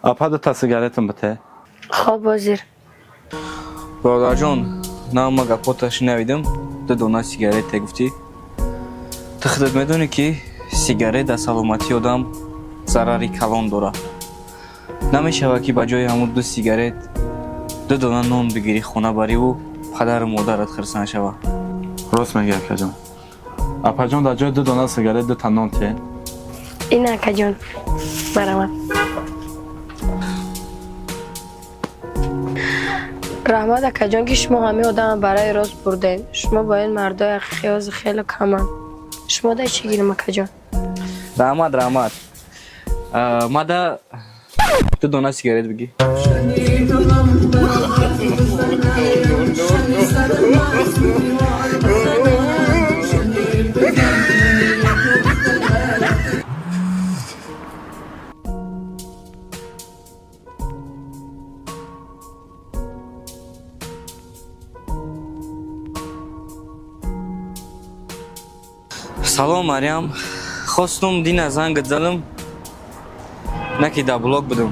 Апа, дута сигаретам бите. Хоб, ҳозир. Бародарҷон, на, ма гапота шинавидам, ду дона сигарете гуфтӣ. Ту худат медонӣ, ки сигарет дар саломатии одам зарари калон дорад. Намешавад, ки ба ҷои ҳамун ду сигарет ду дона нон бигирӣ, хона бариву падару модарат хирсанд шавад? Рост мегӣ, акаҷон. Апаҷон, дар ҷои ду дона сигарет дута нон тие. Ин, акаҷон, марамат. Раҳмат, акаҷон, ки шумо ҳамин одама барои рост бурдем. Шумо бо ин мардои ҳақиқӣ ҳозир хеле каманд. Шумо дай чӣ гирим, акаҷон? Раҳмат, раҳмат. Мада ду дона сигарет бигӣ. Салом, Марьям. Хостум дина зангат занам, на ки дар блог будам.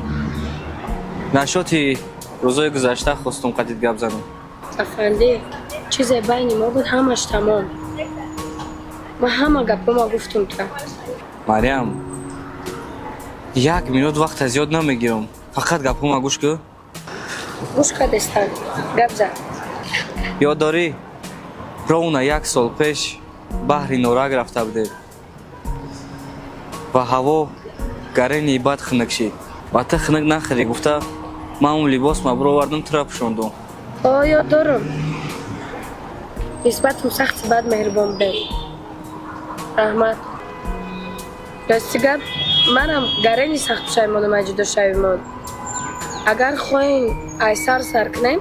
Нашоти рӯзои гузашта хостум қатит гап занам. Афанди, чизе байни мо буд, ҳамаш тамом. Ман ҳама гапома гуфтум та. Марьям, як минут вақта зиёд намегирам, фақат гапома гӯш кӯ. Гӯш кардестан, гап зад. Ёд дорӣ, ровно як сол пеш баҳри Норак рафта будем ва ҳаво гарени бад хунук шид ва ту хунук нахӯрӣ гуфта, ман он либосма бировардам, тура пӯшондум. О, ёд дорам. Нисбатум сахти бад меҳрубон будем. Раҳмат. Рости гап, манам гарени сахт пушаймонам аз ҷудошавимон. Агар хоҳем, айсар сар кунем,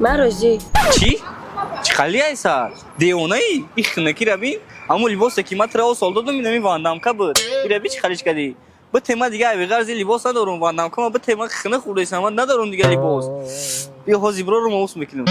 ман розӣ. Чӣ? Чӣ қали айсар? Девонаӣ? И хунукира бин. Ҳамон либосе, ки ман тура сол додум, инами вандамка буд. Ира би, чӣ халиш кардӣ? Бите, ман дига айвиғарзи либос надорум. Вандамка ма бите, ман хунук хӯрдесам, ман надорум дига либос. Биё, ҳозир бирорум, ус мекунам.